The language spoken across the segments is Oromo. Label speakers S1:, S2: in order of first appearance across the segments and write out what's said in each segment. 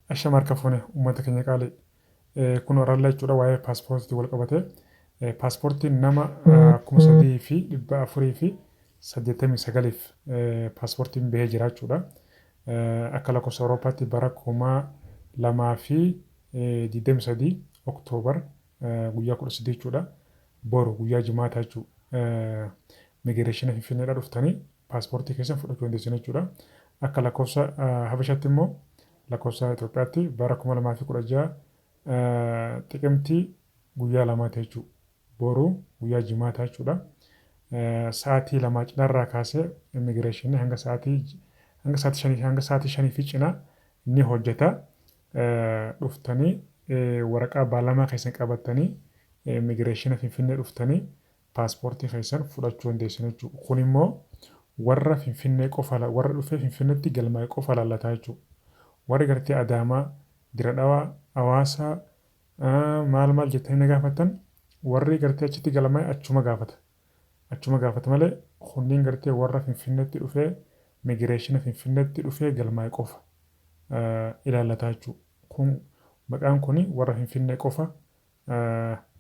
S1: Ashama harka fuune uummata keenya qaalii. Kun warraallee jechuudha waa'ee paaspoortii wal qabate. Paaspoortiin nama 3489f paaspoortiin bahee jira jechuudha. Akka lakkoofsa Awurooppaatti bara 2023 Oktoobar guyyaa 13 jechuudha. Boru guyyaa jimaataa jechuudha. Migireeshina Finfinneedhaa dhuftanii paaspoortii keessan fudhachuu dandeessan jechuudha. Akka lakkoofsa Habashaatti immoo lakkoofsa Itoophiyaatti bara 2016 Xiqimtii guyyaa lamaati jechuudha. Boru guyyaa jimaataa jechuudha. Sa'aatii lamaa cinarraa kaasee immigireeshinii hanga sa'aatii shanii hanga sa'aatii shanii fi cinaa ni hojjeta. Dhuftanii waraqaa baalamaa keessan qabattanii immigireeshina Finfinnee dhuftanii paaspoortii keessan fudhachuu dandeessan jechuudha. Kun immoo warra Finfinnee qofa warra dhufee Finfinneetti galmaa'e qofa laallataa jechuudha. Warri gartee Adaamaa, Diradhawaa, Hawaasaa maal maal jettanii na gaafattan warri gartee achitti galmaa'e achuma gaafata. Achuma gaafata malee kunniin gartee warra Finfinneetti dhufee migireeshina Finfinneetti dhufee galmaa'e qofa ilaallataa jechuudha. Kun maqaan kuni warra Finfinnee qofa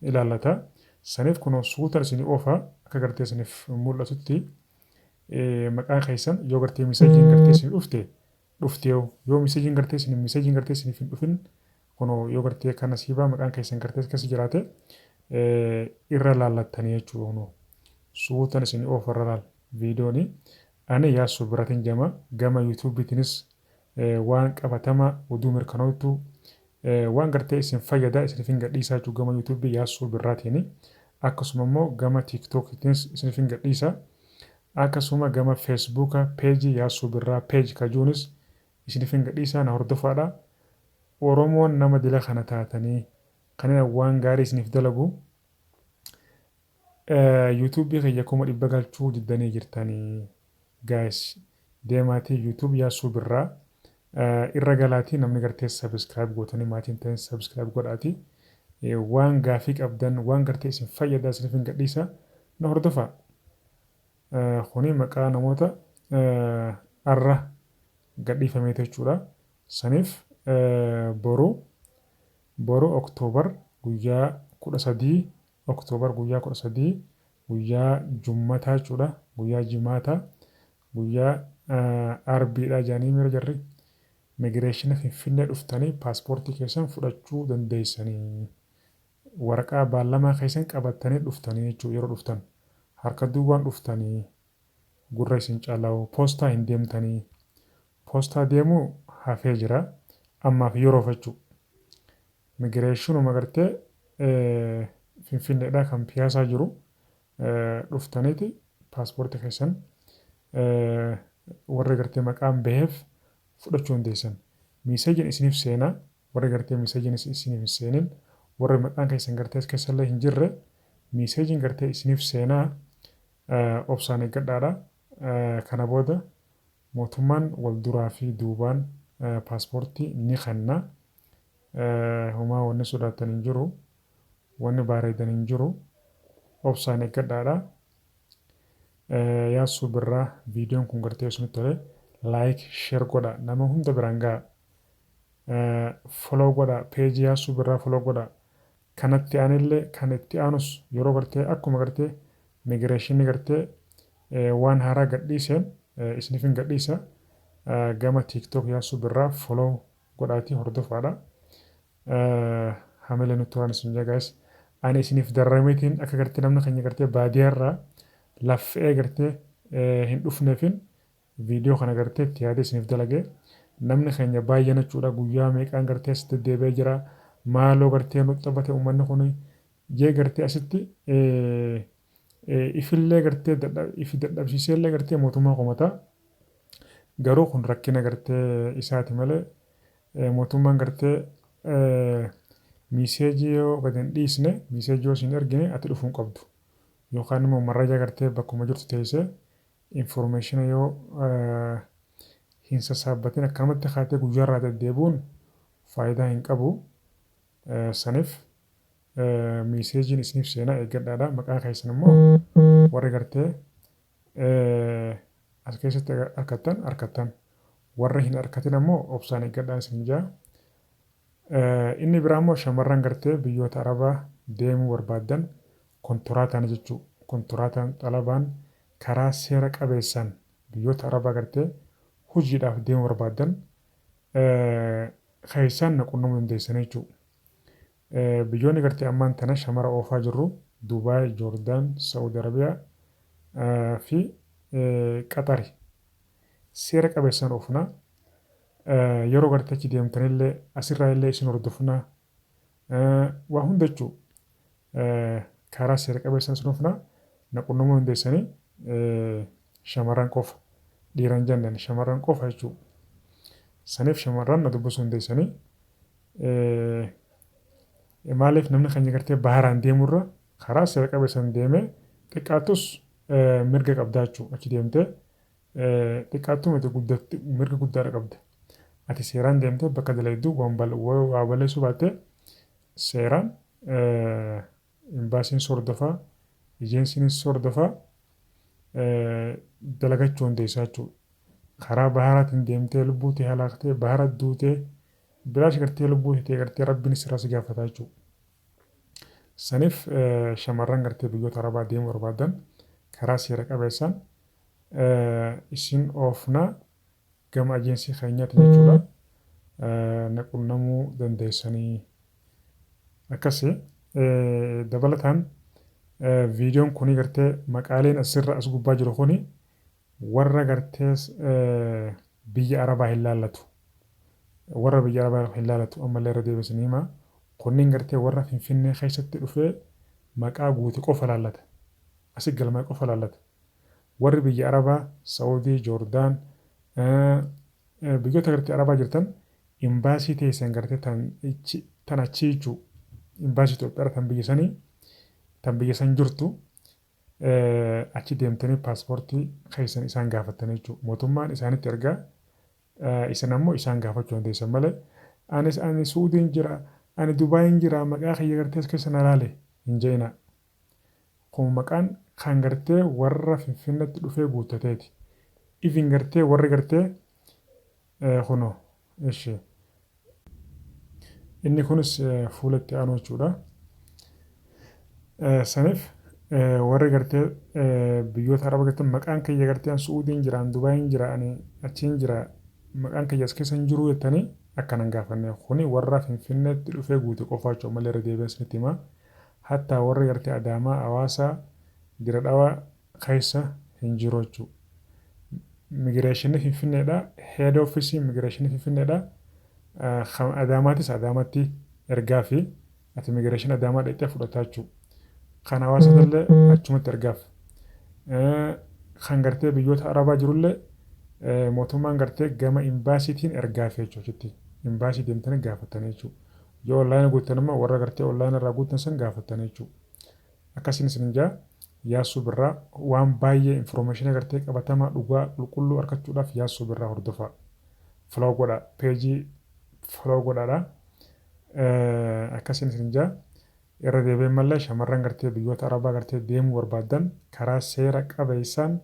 S1: ilaallata. Saniif kunoo suutan isinii oofa akka gartee isiniif mul'atutti maqaan keessan yoo gartee miseejiin gartee isin dhufte dhufteewu yoo miseejiin gartee isin miseejiin gartee isiniif hin dhufin kunoo yoo gartee kana siibaa maqaan keessan gartee keessa jiraate irra laallattanii jechuudha kunoo suutan isinii oofa irra laal viidiyooni ani Yaassuu Biratin jama gama yuutuubiitiinis waan qabatama oduu mirkanooftuu waan gartee isin fayyada isiniif hin gadhiisaa jechuudha gama yuutuubii Yaassuu Birraatiin akkasuma immoo gama tiiktookiitiinis isiniif hin gadhiisa akkasuma gama feesbuuka peejii Yaassuu Birraa peej kajuunis isiniif hin gadhiisaa na hordofaadha. Oromoon nama dila kana taatanii kanneen waan gaarii isiniif dalagu yuutuubii kiyya 100,000 galchuu diddanii jirtanii guys deemaatii YouTube Yaassuu Birraa irra galaatii namni gartee subscribe gootanii maatiin ta'in subscribe godhaatii waan gaafii qabdan waan gartee isin fayyadaa isiniif hin gadhiisa na hordofaa. Kuni maqaa namoota arra gadhiifameeti jechuudha. Saniif boru boru October guyyaa 13 October guyyaa 13 guyyaa jummataa jechuudha. Guyyaa jimaataa guyyaa arbiidha jedhanii mira jarri migireeshina Finfinnee dhuftanii paaspoortii keessan fudhachuu dandeessanii. Waraqaa baallamaa keessan qabattanii dhuftanii jechuudha yeroo dhuftan. Harka duwwaan dhuftanii gurra isin calawu poostaa hin deemtanii. Poostaa deemuu hafee jira ammaaf yeroof jechuudha. Migireeshinuma gartee Finfinneedhaa kan Piyaasaa jiru dhuftaniiti paaspoortii keessan warri gartee maqaan baheef fudhachuu dandeessan. Miiseejiin isiniif seenaa warri gartee miiseejiin isiniif hin seenin warri maqaan keessan gartee as keessallee hin jirre miiseejiin gartee isiniif seenaa obsaan eeggadhaadha. Kana booda mootummaan wal duraa fi duubaan paaspoortii ni kenna. Homaa wanni sodaattan hin jiru. Wanni baareedan hin jiru. Obsaan eeggadhaadha. Yaassuu Birraa viidiyoon kun gartee isinitti tole like share godha nama hunda biraan ga'a. Follow godha peejii Yaassuu Birraa follow godha. Kanatti aanillee kan itti aanus yeroo gartee akkuma gartee migireeshinii gartee waan haaraa gadhiiseen isiniif hin gadhiisa. Gama TikTok Yaassuu Birraa follow godhaatii hordofaadha. Hamilee nutti horan isin jaa guys. Ani isiniif darrameetiin akka gartee namni keenya gartee baadiyyaarraa laffee gartee hin dhufneefin viidiyoo kana gartee itti yaadee isiniif dalage. Namni keenya baay'een jechuudha guyyaa meeqaan gartee asitti deddeebi'ee jira. Maaloo gartee nu taphate uummanni kun jee gartee asitti ifillee gartee ifi dadhabsiiseellee gartee mootummaa komata. Garuu kun rakkina gartee isaati malee mootummaan gartee miiseejii yoo gad hin dhiisne miiseejii yoo siin ergine ati dhufuu hin qabdu. Yookaan immoo marraja gartee bakkuma jirtu teessee informeeshina yoo hin sassaabbatin akkanumatti kaatee guyyaarraa deddeebi'uun faayidaa hin qabu. Saniif miiseejiin isiniif seenaa eeggadhaadha. Maqaa keessan immoo warri gartee as keessatti argattan argattan warri hin argatin ammoo obsaan eeggadhaan isin jaa. Inni biraa immoo shamarran gartee biyyoota Arabaa deemuu barbaaddan kontoraataan jechuu, kontoraataan, xalabaan, karaa seera qabeessaan biyyoota Arabaa gartee hojiidhaaf deemuu barbaaddan keessaan na qunnamuu dandeessan jechuudha. Biyyoonni gartee ammaan tana shamara oofaa jirru Dubaay, Joordaan, Saa'ud Arabiyaa fi Qaxari. Seera qabeessaan oofna. Yeroo gartee achi deemtanillee asirraa illee isin hordofna. Waa hunda jechuudha. Karaa seera qabeessaan isin oofna. Na qunnamuu dandeessanii, shamarran qofa. Dhiiran jennaan shamarran qofa jechuudha. Saniif shamarran na dubbisuu dandeessanii. Maaliif namni keenya gartee baharaan deemurra karaa seera qabeessaan deemee xiqqaattus mirga qabdaa jechuudha. Achi deemtee xiqqaattuu miti, guddatti mirga guddaadha qabda. Ati seeraan deemtee bakka dalaydu waa balleessuu baattee seeraan imbaasiin si hordofaa, ejeensiinis si hordofaa, dalagachuu dandeessaa jechuudha. Karaa baharaatiin deemtee lubbuu tee halaaktee bahara duutee bilaash gartee lubbuu tee gartee Rabbiin sirraa si gaafataa jechuudha. Saniif shamarran gartee biyyoota Arabaa deemuu barbaadan karaa seera qabeessaan isin oofnaa gama ajeensii keenyaatiin jechuudha. Na qunnamuu dandeessanii. Akkasi dabalataan viidiyoon kuni gartee maqaaleen asirra as gubbaa jiru kuni warra gartee biyya Arabaa hin laallatu. Warra biyya Arabaa hin laallatu, ammallee irra deebisanii himaa. Kunniin gartee warra Finfinnee keessatti dhufee maqaa guute qofa laallata. Asi galmaa'e qofa laallata. Warri biyya Arabaa, Saa'udii, Joordaan, biyyoota gartee Arabaa jirtan imbaasii teessan gartee tan achii jechuu, imbaasii Itoophiyaa tan biyya sanii tan biyya san jirtu achi deemtanii paaspoortii keessan isaan gaafattanii jechuudha. Mootummaan isaanitti ergaa, isin ammoo isaan gaafachuu dandeessan malee anis ani Suudiin jira, ani Dubaayin jira, maqaa kiyya gartee as keessa na laale hin je'ina. Kun maqaan kan gartee warra Finfinneetti dhufee guuttateeti. Even gartee warri gartee kunoo ishi. Inni kunis fuula itti aanu jechuudha. Saniif warri gartee biyyoota Araba gartee maqaan kiyya gartee an Su'uudiin jira, an Dubaayin jira, ani achiin jira, maqaan kiyya as keessa hin jiru jettanii akkana hin gaafanne. Kuni warra Finfinneetti dhufee guute qofaa jechuudha, malee irra deebi'een isinitti hima. Hattaa warri gartee Adaamaa, Hawaasaa, Dire Dhawaa keessa hin jiru jechuudha. Migireeshinii Finfinneedha. Head office migireeshinii Finfinneedha. Kan Adaamaatis Adaamatti ergaa fi ati migireeshinii Adaamaa dhaqxee fudhataa jechuudha. Kan Hawaasatillee achumatti ergaaf. Kan gartee biyyoota Arabaa jirullee mootummaan gartee gama imbaasiitiin ergaaf jechuudha achitti. Imbaasii deemtanii gaafattanii jechuudha. Yoo online guuttan immoo warra gartee online irraa guuttan san gaafattanii jechuudha. Akkasiin isin jaa, Yaassuu Birraa, waan baay'ee information gartee qabatamaa dhugaa qulqulluu argachuudhaaf Yaassuu Birraa hordofaa. Follow godhaa. Peejii follow godhaadha. Akkasiin isin jaa. Irra deebi'een mallee shamarran gartee biyyoota Arabaa gartee deemuu barbaaddan karaa seera qabeessaan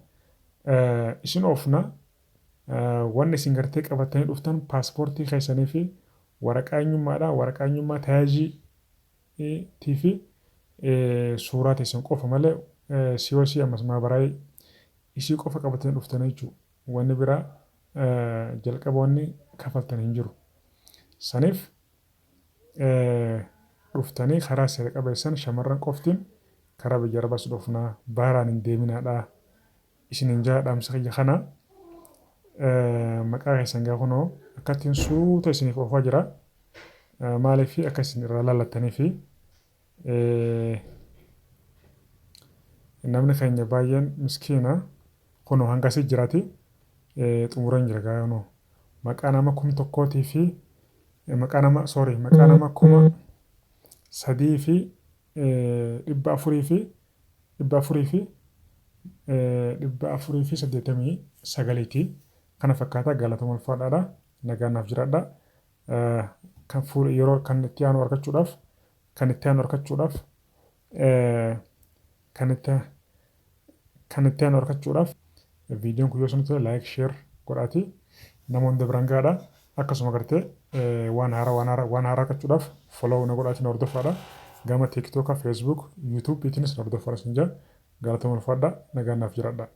S1: isin oofna. Wanni isin gartee qabattanii dhuftan paaspoortii keessanii fi waraqaa eenyummaadha. Waraqaa eenyummaa tayaajii fi suuraa teessan qofa malee COC ammas maabaraayii isii qofa qabatanii dhuftanii jechuudha. Wanni biraa jalqaba wanni kafaltan hin jiru. Saniif dhuftanii karaa seera qabeessan shamarran qoftiin karaa biyya Arabaas dhufnaa, baaraan hin deeminaadha. Isinin jaa dhaamsa kiyya kana, maqaa keessan gaa kunoo akkattiin suuta isiniif oofaa jira. Maaliif akka isin irraa laallattanii fi namni keenya baay'een miskiina, kunoo hanga asii jiraati xumuran jira gaa, kunoo maqaa nama 1000 fi maqaa nama, sorry, maqaa nama 3400 fi 489ti. Kana fakkaata, galatama, ulfaadhaadha. Nagaan naaf jiraadha. Kan fuula yeroo kan itti aanu argachuudhaaf kan itti aanu argachuudhaaf kan itti kan itti aanu argachuudhaaf viidiyoon kun yoo isinitti tole like, share godhaati nama hunda biraan gahaadha. Akkasuma gartee Waan haaraa waan haaraa waan haaraa argachuudhaaf follow na godhaatiin hordofaadha. Gama TikTok, Facebook, YouTube itiinis hordofaadha sin jaa. Galatoomaa, ulfaadhaa, nagaan naaf jiraadhaa.